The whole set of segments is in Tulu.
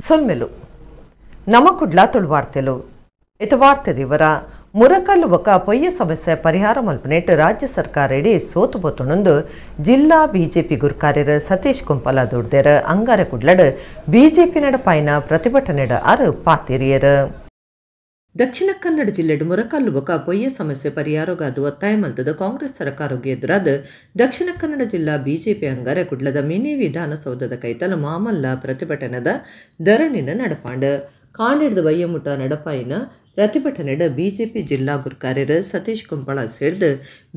ಸೊಲ್ಮೆಲು ನಮ ಕುಡ್ಲ ತುಳುವಾರ್ತೆಲು ಇತ ವಾರ್ತೆ ದಿವರ ಮುರಕಲ್ಲು ಬೊಕ ಪೊಯ್ಯ ಸಮಸ್ಯೆ ಪರಿಹಾರ ಮಲ್ಪನೆಟ್ ರಾಜ್ಯ ಸರ್ಕಾರ ಇಡೀ ಸೋತು ಪೋತುಂಡು ಜಿಲ್ಲಾ ಬಿಜೆಪಿ ಗುರ್ಕಾರ್ಯರು ಸತೀಶ್ ಕುಂಪಲ ದುಡ್ದೇರು ಅಂಗಾರೆ ಕುಡ್ಲಡ್ ಬಿಜೆಪಿ ನಡಪಾಯಿನ ಪ್ರತಿಭಟನೆಡ ಆರು ಪಾತಿರಿಯರು. ದಕ್ಷಿಣ ಕನ್ನಡ ಜಿಲ್ಲೆಡ್ ಮುರಕಲ್ಲು ಬೊಕ ಪೊಯ್ಯ ಸಮಸ್ಯೆ ಪರಿಹಾರಗಾದು ಒತ್ತಾಯ ಮಲ್ತದ ಕಾಂಗ್ರೆಸ್ ಸರ್ಕಾರಕ್ಕೆ ಎದುರಾದ ದಕ್ಷಿಣ ಕನ್ನಡ ಜಿಲ್ಲಾ ಬಿಜೆಪಿ ಅಂಗಾರೆ ಕುಡ್ಲದ ಮಿನಿ ವಿಧಾನಸೌಧದ ಕೈತಲ ಮಾಮಲ್ಲ ಪ್ರತಿಭಟನೆದ ಧರಣಿನ ನಡಪಾಂಡ ಕಾಂಡಿಡ್ದ ವಯ್ಯಮುಟ ನಡಪಾಯಿನ ಪ್ರತಿಭಟನೆಡ ಬಿಜೆಪಿ ಜಿಲ್ಲಾ ಗುರ್ಕಾರ್ಯರು ಸತೀಶ್ ಕುಂಪಳ ಸೇರ್ದು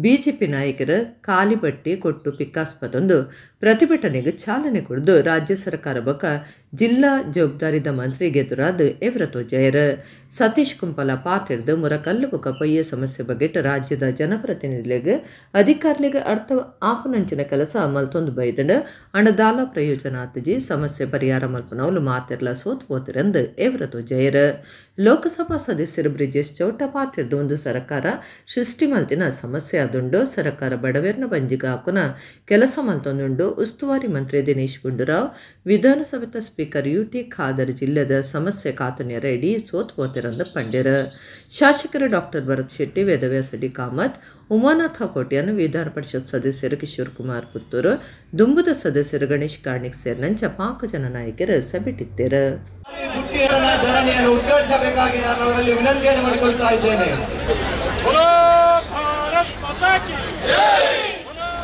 ಬಿಜೆಪಿ ನಾಯಕರು ಕಾಲಿಬಟ್ಟಿ ಕೊಟ್ಟು ಪಿಕ್ಕಾಸ್ಪದೊಂದು ಪ್ರತಿಭಟನೆಗೆ ಚಾಲನೆ ಕೊಡ್ದು ರಾಜ್ಯ ಸರ್ಕಾರ ಬೊಕ ಜಿಲ್ಲಾ ಜವಾಬ್ದಾರಿದ ಮಂತ್ರಿಗೆ ಎದುರಾದ ಎವರ ತೋಜಯರು. ಸತೀಶ್ ಕುಂಪಲ ಪಾತಿರ್ದು ಮುರಕಲ್ಲು ಬೊಕ ಪೊಯ್ಯ ಸಮಸ್ಯೆ ಬಗೆಟ್ ರಾಜ್ಯದ ಜನಪ್ರತಿನಿಧಿಗಳಿಗೆ ಅಧಿಕಾರಿಗಳಿಗೆ ಅರ್ಥ ಆಪನಂಚಿನ ಕೆಲಸ ಮಲ್ತೊಂದು ಬೈದಂಡು ಅಣದಾಲ ಪ್ರಯೋಜನ ಆತಜಿ ಸಮಸ್ಯೆ ಪರಿಹಾರ ಮಲ್ಪನವಲು ಮಾತಿರ್ಲ ಸೋತ್ ಪೋತಿರಂದು ಎವರ ತೋಜಯರು. ಲೋಕಸಭಾ ಸದಸ್ಯರು ಬ್ರಿಜೇಶ್ ಚೌಟ ಪಾತಿರ್ದು ಒಂದು ಸರ್ಕಾರ ಸೃಷ್ಟಿ ಮಲ್ತಿನ ಸಮಸ್ಯೆ ಆದುಂಡು, ಸರ್ಕಾರ ಬಡವೆರ್ನ ಬಂಜಿಗೆ ಹಾಕುನ ಕೆಲಸ ಮಲ್ತೊಂದುಂಡು. ಉಸ್ತುವಾರಿ ಮಂತ್ರಿ ದಿನೇಶ್ ಗುಂಡೂರಾವ್, ವಿಧಾನಸಭೆತ ಸ್ಪೀಕರ್ ಯುಟಿ ಖಾದರ್ ಜಿಲ್ಲೆದ ಸಮಸ್ಯೆ ಕಾತುನ್ಯರ ಇಡೀ ಸೋತ್ ಪೋತಿರಂದು ಪಂಡ್ಯರು. ಶಾಸಕರು ಡಾಕ್ಟರ್ ಭರತ್ ಶೆಟ್ಟಿ, ವೇದವ್ಯಾಸ ಡಿ ಕಾಮತ್, ಉಮಾನಾಥ ಕೋಟ್ಯಾನ್, ವಿಧಾನ ಪರಿಷತ್ ಸದಸ್ಯರು ಕಿಶೋರ್ ಕುಮಾರ್ ಪುತ್ತೂರು, ದುಂಬುದ ಸದಸ್ಯರು ಗಣೇಶ್ ಕಾರ್ಣಿಕ್ ಸೇರಿನಂಚ ಪಾಕ ಜನ ನಾಯಕರು ಸಭೆಟಿತ್ತೇರು. ಧರಣಿಯನ್ನು ಉದ್ಘಾಟಿಸಬೇಕಾಗಿ ನಾನು ಅವರಲ್ಲಿ ವಿನಂತಿಯನ್ನು ಮಾಡಿಕೊಳ್ತಾ ಇದ್ದೇನೆ.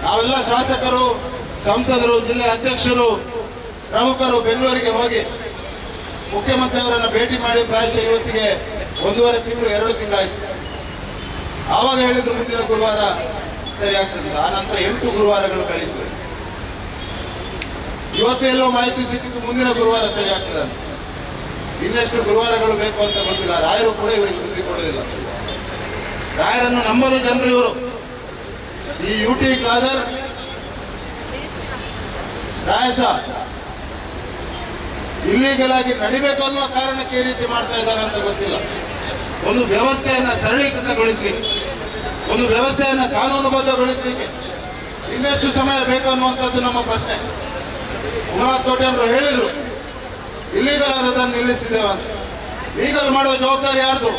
ನಾವೆಲ್ಲ ಶಾಸಕರು, ಸಂಸದರು, ಜಿಲ್ಲೆ ಅಧ್ಯಕ್ಷರು, ಪ್ರಮುಖರು ಬೆಂಗಳೂರಿಗೆ ಹೋಗಿ ಮುಖ್ಯಮಂತ್ರಿಯವರನ್ನು ಭೇಟಿ ಮಾಡಿ ಪ್ರಾಯಶಃ ಇವತ್ತಿಗೆ 1.5 ತಿಂಗಳು 2 ತಿಂಗಳಾಯಿತು. ಆವಾಗ ಹೇಳಿದ್ರು ಮುಂದಿನ ಗುರುವಾರ ಸರಿಯಾಗ್ತದೆ. ಆ ನಂತರ 8 ಗುರುವಾರಗಳು ಕಳೀತು. ಇವತ್ತು ಎಲ್ಲೋ ಮಾಹಿತಿ ಸಿಕ್ಕಿತ್ತು ಮುಂದಿನ ಗುರುವಾರ ಸರಿಯಾಗ್ತದೆ ಅಂತ. ಇನ್ನೆಷ್ಟು ಗುರುವಾರಗಳು ಬೇಕು ಅಂತ ಗೊತ್ತಿಲ್ಲ. ರಾಯರು ಕೂಡ ಇವರಿಗೆ ಬುದ್ಧಿ ಕೊಡೋದಿಲ್ಲ. ರಾಯರನ್ನು ನಂಬದ ಜನರು ಇವರು. ಈ ಯು ಟಿ ಖಾದರ್ ಪ್ರಾಯಶಃ ಇಲ್ಲಿಗಲ್ ಆಗಿ ನಡಿಬೇಕು ಅನ್ನುವ ಕಾರಣಕ್ಕೆ ಈ ರೀತಿ ಮಾಡ್ತಾ ಇದ್ದಾರೆ ಅಂತ ಗೊತ್ತಿಲ್ಲ. ಒಂದು ವ್ಯವಸ್ಥೆಯನ್ನ ಸರಳೀಕೃತಗೊಳಿಸಲಿಕ್ಕೆ, ಒಂದು ವ್ಯವಸ್ಥೆಯನ್ನ ಕಾನೂನುಬದ್ಧಗೊಳಿಸಲಿಕ್ಕೆ ಇನ್ನೆಷ್ಟು ಸಮಯ ಬೇಕು ಅನ್ನುವಂಥದ್ದು ನಮ್ಮ ಪ್ರಶ್ನೆ. ಉಮನಾಥ್ ಕೋಟ್ಯಾನ್ರು ಹೇಳಿದ್ರು ಇಲ್ಲಿಗಲ್ ಆದದನ್ನು ನಿಲ್ಲಿಸಿದ್ದೇವೆ ಅಂತ. ಲೀಗಲ್ ಮಾಡುವ ಜವಾಬ್ದಾರಿ ಯಾರ್ದು?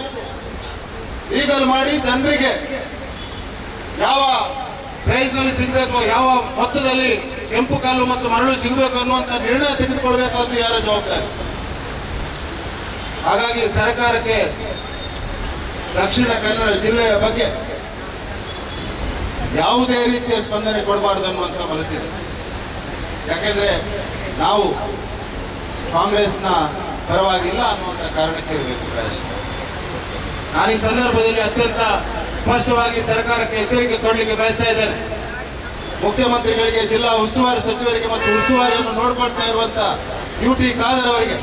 ಲೀಗಲ್ ಮಾಡಿ ಜನರಿಗೆ ಯಾವ ಪ್ರೈಸ್ನಲ್ಲಿ ಸಿಗಬೇಕು, ಯಾವ ಮೊತ್ತದಲ್ಲಿ ಕೆಂಪು ಕಲ್ಲು ಮತ್ತು ಮರಳು ಸಿಗಬೇಕು ಅನ್ನುವಂಥ ನಿರ್ಣಯ ತೆಗೆದುಕೊಳ್ಬೇಕಾದ್ದು ಯಾರ ಜವಾಬ್ದಾರಿ? ಹಾಗಾಗಿ ಸರ್ಕಾರಕ್ಕೆ ದಕ್ಷಿಣ ಕನ್ನಡ ಜಿಲ್ಲೆಯ ಬಗ್ಗೆ ಯಾವುದೇ ರೀತಿಯ ಸ್ಪಂದನೆ ಕೊಡಬಾರದು ಅನ್ನುವಂಥ ಮನಸ್ಸಿದೆ. ಯಾಕೆಂದ್ರೆ ನಾವು ಕಾಂಗ್ರೆಸ್ನ ಪರವಾಗಿಲ್ಲ ಅನ್ನುವಂಥ ಕಾರಣಕ್ಕೆ ಇರಬೇಕು ಪ್ರಾಯಶಃ. ನಾನು ಈ ಸಂದರ್ಭದಲ್ಲಿ ಅತ್ಯಂತ ಸ್ಪಷ್ಟವಾಗಿ ಸರ್ಕಾರಕ್ಕೆ ಎಚ್ಚರಿಕೆ ಕೊಡಲಿಕ್ಕೆ ಬಯಸ್ತಾ ಇದ್ದೇನೆ. ಮುಖ್ಯಮಂತ್ರಿಗಳಿಗೆ, ಜಿಲ್ಲಾ ಉಸ್ತುವಾರಿ ಸಚಿವರಿಗೆ ಮತ್ತು ಉಸ್ತುವಾರಿಯನ್ನು ನೋಡ್ಕೊಳ್ತಾ ಇರುವಂತ ಯು ಟಿ ಖಾದರ್ ಅವರಿಗೆ,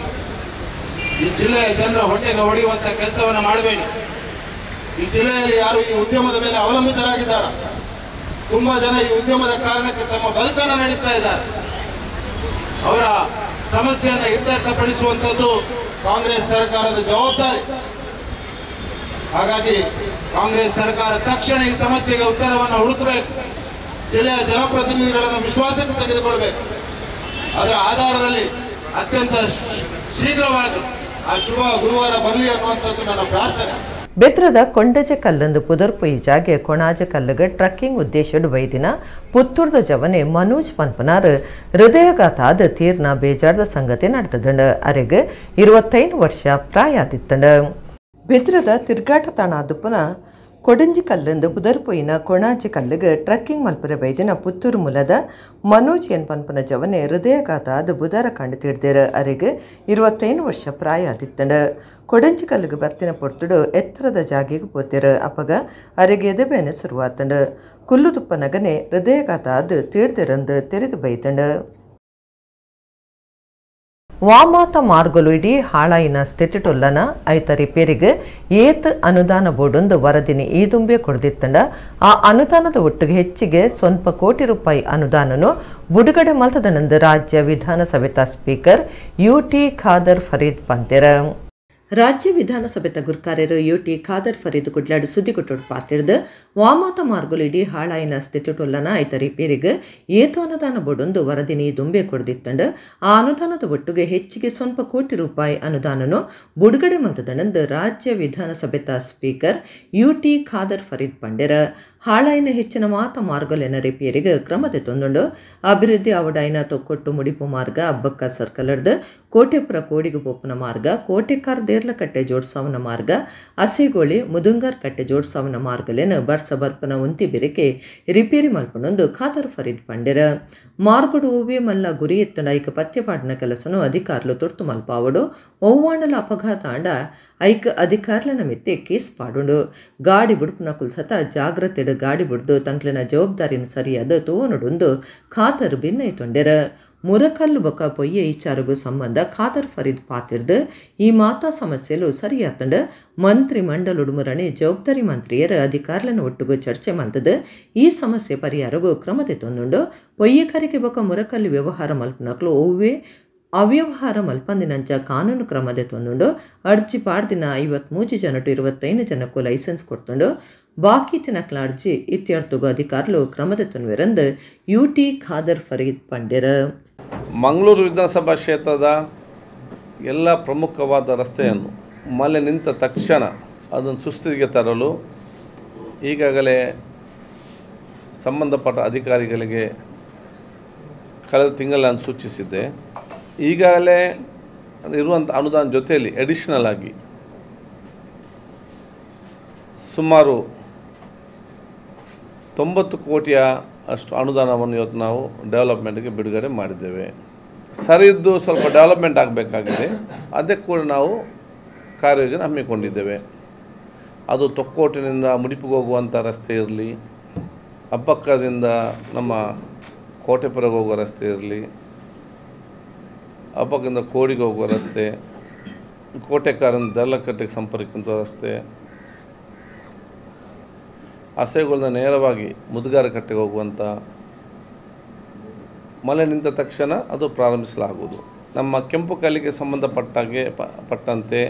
ಈ ಜಿಲ್ಲೆಯ ಜನರ ಹೊಟ್ಟೆಗೆ ಹೊಡೆಯುವಂತ ಕೆಲಸವನ್ನು ಮಾಡಬೇಡಿ. ಈ ಜಿಲ್ಲೆಯಲ್ಲಿ ಯಾರು ಈ ಉದ್ಯಮದ ಮೇಲೆ ಅವಲಂಬಿತರಾಗಿದ್ದಾರೆ, ತುಂಬಾ ಜನ ಈ ಉದ್ಯಮದ ಕಾರಣಕ್ಕೆ ತಮ್ಮ ಬದುಕನ್ನು ನಡೆಸ್ತಾ ಇದ್ದಾರೆ. ಅವರ ಸಮಸ್ಯೆಯನ್ನು ಇತ್ಯರ್ಥಪಡಿಸುವಂಥದ್ದು ಕಾಂಗ್ರೆಸ್ ಸರ್ಕಾರದ ಜವಾಬ್ದಾರಿ. ಹಾಗಾಗಿ ಕಾಂಗ್ರೆಸ್ ಸರ್ಕಾರ ತಕ್ಷಣ ಈ ಸಮಸ್ಯೆಗೆ ಉತ್ತರವನ್ನು ಹುಡುಕಬೇಕು. ಜಿಲ್ಲೆಯ ಜನಪ್ರತಿನಿಧಿಗಳನ್ನು ವಿಶ್ವಾಸಕ್ಕೆ ತೆಗೆದುಕೊಳ್ಬೇಕು. ಅದರ ಆಧಾರದಲ್ಲಿ ಅತ್ಯಂತ ಶೀಘ್ರವಾಗಿ ಆ ಶುಭ ಗುರುವಾರ ಬರಲಿ ಅನ್ನುವಂಥದ್ದು ನನ್ನ ಪ್ರಾರ್ಥನೆ. ಬೆತ್ರದ ಕೊಂಡಜ ಕಲ್ಲಂದು ಪುದರ್ಪು ಈ ಜಾಗೆ ಕೊಣಾಜ ಕಲ್ಲುಗೆ ಟ್ರಕ್ಕಿಂಗ್ ಉದ್ದೇಶಡು ವೈದಿನ ಪುತ್ತೂರ್ದ ಜವನೆ ಮನೋಜ್ ಪನ್ಪನಾರ್ ಹೃದಯಾಘಾತ ಆದ ತೀರ್ನ ಬೇಜಾರ್ದ ಸಂಗತಿ ನಡೆತದಂಡ. ಅರೆಗೆ 25 ವರ್ಷ ಪ್ರಾಯಾದಿತ್ತಂಡ. ಬೆದ್ರದ ತಿರ್ಗಾಟ ತಾಣ ದುಪ್ಪನ ಕೊಡಂಜಿ ಕಲ್ಲಂದು ಪುದರ್ಪೊಯಿನ ಕೊಣಾಜಿ ಕಲ್ಲುಗೆ ಟ್ರಕ್ಕಿಂಗ್ ಮಲ್ಪುರೆ ಬೈದಿನ ಪುತ್ತೂರು ಮೂಲದ ಮನೋಜ್ ಎನ್ ಪನ್ಪನ ಜವನೆ ಹೃದಯಾಘಾತ ಅದು ಬುಧಾರ ಕಂಡು ತಿಡ್ದೇರ. ಅರೆಗೆ 25 ವರ್ಷ ಪ್ರಾಯ ಆದಿತ್ತಂಡ. ಕೊಡಂಜಿ ಕಲ್ಲುಗೆ ಬರ್ತಿನ ಪೊರ್ತುಡು ಎತ್ತರದ ಜಾಗೆಗೆ ಪೋತಿರ. ಅಪಗ ಅರೆಗೆ ಎದೆಬೇನೆ ಶುರುವಾತಂಡ. ಕುಲ್ಲುದುಪ್ಪ ನಗನೆ ಹೃದಯಾಘಾತ ಅದು ತೀಡ್ದಿರಂದು ತೆರೆದು ಬೈತಂಡ. ವಾಮಾತ ಮಾರ್ಗಲು ಇಡೀ ಹಾಳಾಯಿನ ಸ್ಥಿತಿಟೊಲ್ಲನ ಐತ ರಿಪೇರಿಗೆ ಏತ್ ಅನುದಾನ ಬೋರ್ಡೊಂದು ವರದಿನಿ ಈ ದುಂಬೆ ಕೊಡ್ದಿತ್ತಂಡ. ಆ ಅನುದಾನದ ಒಟ್ಟಿಗೆ ಹೆಚ್ಚಿಗೆ 1.5 ಕೋಟಿ ರೂಪಾಯಿ ಅನುದಾನನು ಬಿಡುಗಡೆ ಮಲ್ತದನಂದು ರಾಜ್ಯ ವಿಧಾನಸಭೆತ speaker U T Khader Farid ಪಂತೆರ. ರಾಜ್ಯ ವಿಧಾನಸಭೆತ ಗುರ್ಕಾರ್ಯರು ಯುಟಿ ಖಾದರ್ ಫರೀದ್ ಕುಡ್ಲಾಡ್ ಸುದ್ದಿಗುಟ್ಟುಡು ಪಾತಿರ್ದು ವಾಮಾತ ಮಾರ್ಗಲು ಇಡೀ ಹಾಳಾಯಿನ ಸ್ಥಿತಿಟೊಲ್ಲನ ಐತ ರಿಪೇರಿಗೆ ಏತು ಅನುದಾನ ಬೊಡೊಂದು ವರದಿನಿ ದುಂಬೆ ಕೊಡ್ದಿತ್ತಂಡು ಆ ಅನುದಾನದ ಒಟ್ಟುಗೆ ಹೆಚ್ಚಿಗೆ ಸ್ವಲ್ಪ ಕೋಟಿ ರೂಪಾಯಿ ಅನುದಾನನು ಬುಡುಗಡೆ ಮಲ್ತದಣಂದು ರಾಜ್ಯ ವಿಧಾನಸಭೆತ ಸ್ಪೀಕರ್ ಯುಟಿ ಖಾದರ್ ಫರೀದ್ ಪಂಡೆರ. ಹಾಳಾಯಿನ ಹೆಚ್ಚಿನ ಮಾತ ಮಾರ್ಗಲೆನ ರಿಪೇರಿಗೆ ಕ್ರಮ ತೆತ್ತೊಂದುಂಡು. ಅಭಿವೃದ್ಧಿ ಅವಡಾಯಿನ ತೊಕ್ಕೊಟ್ಟು ಮುಡಿಪು ಮಾರ್ಗ, ಅಬ್ಬಕ್ಕ ಸರ್ಕಲರ್ದು ಕೋಟೆಪುರ ಕೋಡಿಗು ಪೋಪುನ ಮಾರ್ಗ, ಕೋಟೆಕಾರ್ ದೇರ್ಲಕಟ್ಟೆ ಜೋಡ್ಸಾವನ ಮಾರ್ಗ, ಅಸೆಗೋಳಿ ಮುದುಂಗಾರ್ ಕಟ್ಟೆ ಜೋಡ್ಸಾವನ ಮಾರ್ಗಲೇನ ಬರ್ಸ ಬರ್ಪನ ಉಂತಿ ಬೆರಿಕೆ ರಿಪೇರಿ ಮಲ್ಪನೊಂದು ಖಾದರ್ ಫರೀದ್ ಪಂಡೆರ. ಮಾರ್ಗಡು ಓವೇ ಮಲ್ಲ ಗುರಿ ಎತ್ತಂಡ ಐಕ ಪತ್ಯಪಾಡಿನ ಕೆಲಸನು ಅಧಿಕಾರುಲು ತುರ್ತು ಮಲ್ಪಾವಡು. ಒವ್ವಾಣಲ ಅಪಘಾತ ಆಂಡ ಐಕ ಅಧಿಕಾರುಲನ ಮಿತ್ತೆ ಕೇಸ್ ಪಾಡುಂಡು. ಗಾಡಿ ಬುಡುಪುನ ಕುಲ್ಸತ ಜಾಗ್ರತೆಡು ಗಾಡಿ ಬುಡ್ದು ತಂಕ್ಲೆನ ಜವಾಬ್ದಾರಿನ ಸರಿಯಾದ ತೋವನುಡುಂದು ಖಾದರ್ ಭಿನ್ನೈತೊಂಡೆರ. ಮುರಕಲ್ಲು ಬೊಕ ಪೊಯ್ಯೆ ಇಚಾರಗು ಸಂಬಂಧ ಖಾದರ್ ಫರೀದ್ ಪಾತಿರ್ದು ಈ ಮಾತಾ ಸಮಸ್ಯೆಲು ಸರಿಯಾತಂಡು ಮಂತ್ರಿ ಮಂಡಲುಡುಮುರಣಿ ಜವಾಬ್ದಾರಿ ಮಂತ್ರಿಯರ ಅಧಿಕಾರುలను ಒಟ್ಟುಗು ಚರ್ಚೆ ಮಲ್ತದು ಈ ಸಮಸ್ಯೆ ಪರಿಹಾರಗು ಕ್ರಮ ತೆತ್ತೊಂದುಂಡು. ಪೊಯ್ಯೆಕಾರಿಕೆ ಬೊಕ ಮುರಕಲ್ಲು ವ್ಯವಹಾರ ಮಲ್ಪನಕ್ಲು ಒವ್ವೇ ಅವ್ಯವಹಾರ ಮಲ್ಪಂದಿನಂಚ ಕಾನೂನು ಕ್ರಮ ತೆತ್ತೊಂದುಂಡು. ಅರ್ಜಿ ಪಾಡ್ದಿನ 53 ಜನಟು 25 ಜನಕ್ಕೂ ಲೈಸೆನ್ಸ್ ಕೊಡ್ತುಂಡು. ಬಾಕಿ ತಿನಕ್ಲ ಅರ್ಜಿ ಇತ್ಯರ್ಥಗು ಅಧಿಕಾರುಲು ಕ್ರಮ ತೆತ್ತೊನ್ವೆರಂದು ಯುಟಿ ಖಾದರ್ ಫರೀದ್ ಪಂಡೆರ. ಮಂಗಳೂರು ವಿಧಾನಸಭಾ ಕ್ಷೇತ್ರದ ಎಲ್ಲ ಪ್ರಮುಖವಾದ ರಸ್ತೆಯನ್ನು ಮಳೆ ನಿಂತ ತಕ್ಷಣ ಅದನ್ನು ಸುಸ್ಥಿತಿಗೆ ತರಲು ಈಗಾಗಲೇ ಸಂಬಂಧಪಟ್ಟ ಅಧಿಕಾರಿಗಳಿಗೆ ಕಳೆದ ತಿಂಗಳು ನಾನು ಸೂಚಿಸಿದ್ದೆ. ಈಗಾಗಲೇ ಇರುವಂಥ ಅನುದಾನ ಜೊತೆಯಲ್ಲಿ ಅಡಿಷನಲ್ ಆಗಿ ಸುಮಾರು 90 ಕೋಟಿಯ ಅಷ್ಟು ಅನುದಾನವನ್ನು ಇವತ್ತು ನಾವು ಡೆವಲಪ್ಮೆಂಟ್ಗೆ ಬಿಡುಗಡೆ ಮಾಡಿದ್ದೇವೆ. ಸರಿದ್ದು ಸ್ವಲ್ಪ ಡೆವಲಪ್ಮೆಂಟ್ ಆಗಬೇಕಾಗಿದೆ, ಅದಕ್ಕೆ ಕೂಡ ನಾವು ಕಾರ್ಯಯೋಜನೆ ಹಮ್ಮಿಕೊಂಡಿದ್ದೇವೆ. ಅದು ತೊಕ್ಕೋಟಿನಿಂದ ಮುಡಿಪಿಗೆ ಹೋಗುವಂಥ ರಸ್ತೆ ಇರಲಿ, ಅಬ್ಬಕ್ಕದಿಂದ ನಮ್ಮ ಕೋಟೆಪುರಗೆ ಹೋಗುವ ರಸ್ತೆ ಇರಲಿ, ಅಬ್ಬಕ್ಕದಿಂದ ಕೋಡಿಗೆ ಹೋಗುವ ರಸ್ತೆ, ಕೋಟೆಕಾರನ ದರ್ಲಕಟ್ಟೆಗೆ ಸಂಪರ್ಕಿಸುವಂಥ ರಸ್ತೆ, ಹಸೆಗೊಳದ ನೇರವಾಗಿ ಮುದುಗಾರಕಟ್ಟೆಗೆ ಹೋಗುವಂಥ ಮಳೆ ನಿಂತ ತಕ್ಷಣ ಅದು ಪ್ರಾರಂಭಿಸಲಾಗುವುದು. ನಮ್ಮ ಕೆಂಪು ಕಲ್ಲಿಗೆ ಸಂಬಂಧಪಟ್ಟಾಗೆ ಪಟ್ಟಂತೆ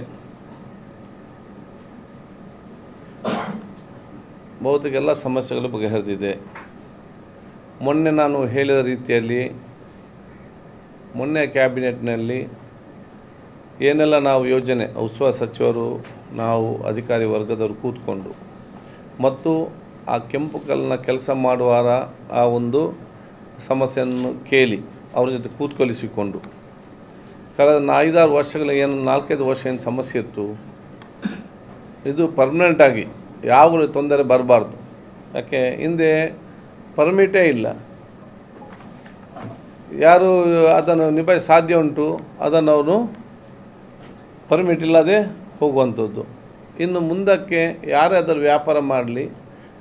ಬಹುತೇಕ ಎಲ್ಲ ಸಮಸ್ಯೆಗಳು ಬಗೆಹರಿದಿದೆ. ಮೊನ್ನೆ ನಾನು ಹೇಳಿದ ರೀತಿಯಲ್ಲಿ ಮೊನ್ನೆ ಕ್ಯಾಬಿನೆಟ್ನಲ್ಲಿ ಏನೆಲ್ಲ ನಾವು ಯೋಜನೆ ಉಸ್ತುವಾರಿ ಸಚಿವರು ನಾವು ಅಧಿಕಾರಿ ವರ್ಗದವರು ಕೂತ್ಕೊಂಡು ಮತ್ತು ಆ ಕೆಂಪು ಕಲ್ಲಿನ ಕೆಲಸ ಮಾಡುವವರ ಆ ಒಂದು ಸಮಸ್ಯೆಯನ್ನು ಕೇಳಿ ಅವ್ರ ಜೊತೆ ಕೂತ್ಕೊಳಿಸಿಕೊಂಡು ಕಳೆದ 5-6 ವರ್ಷಗಳ ಏನು 4-5 ವರ್ಷ ಏನು ಸಮಸ್ಯೆ ಇತ್ತು, ಇದು ಪರ್ಮನೆಂಟಾಗಿ ಯಾವ ತೊಂದರೆ ಬರಬಾರ್ದು. ಯಾಕೆ ಹಿಂದೆ ಪರ್ಮಿಟೇ ಇಲ್ಲ, ಯಾರು ಅದನ್ನು ನಿಭಾಯಿಸ ಸಾಧ್ಯ ಉಂಟು ಅದನ್ನು ಅವರು ಪರ್ಮಿಟ್ ಇಲ್ಲದೆ ಹೋಗುವಂಥದ್ದು. ಇನ್ನು ಮುಂದಕ್ಕೆ ಯಾರೇ ಅದರ ವ್ಯಾಪಾರ ಮಾಡಲಿ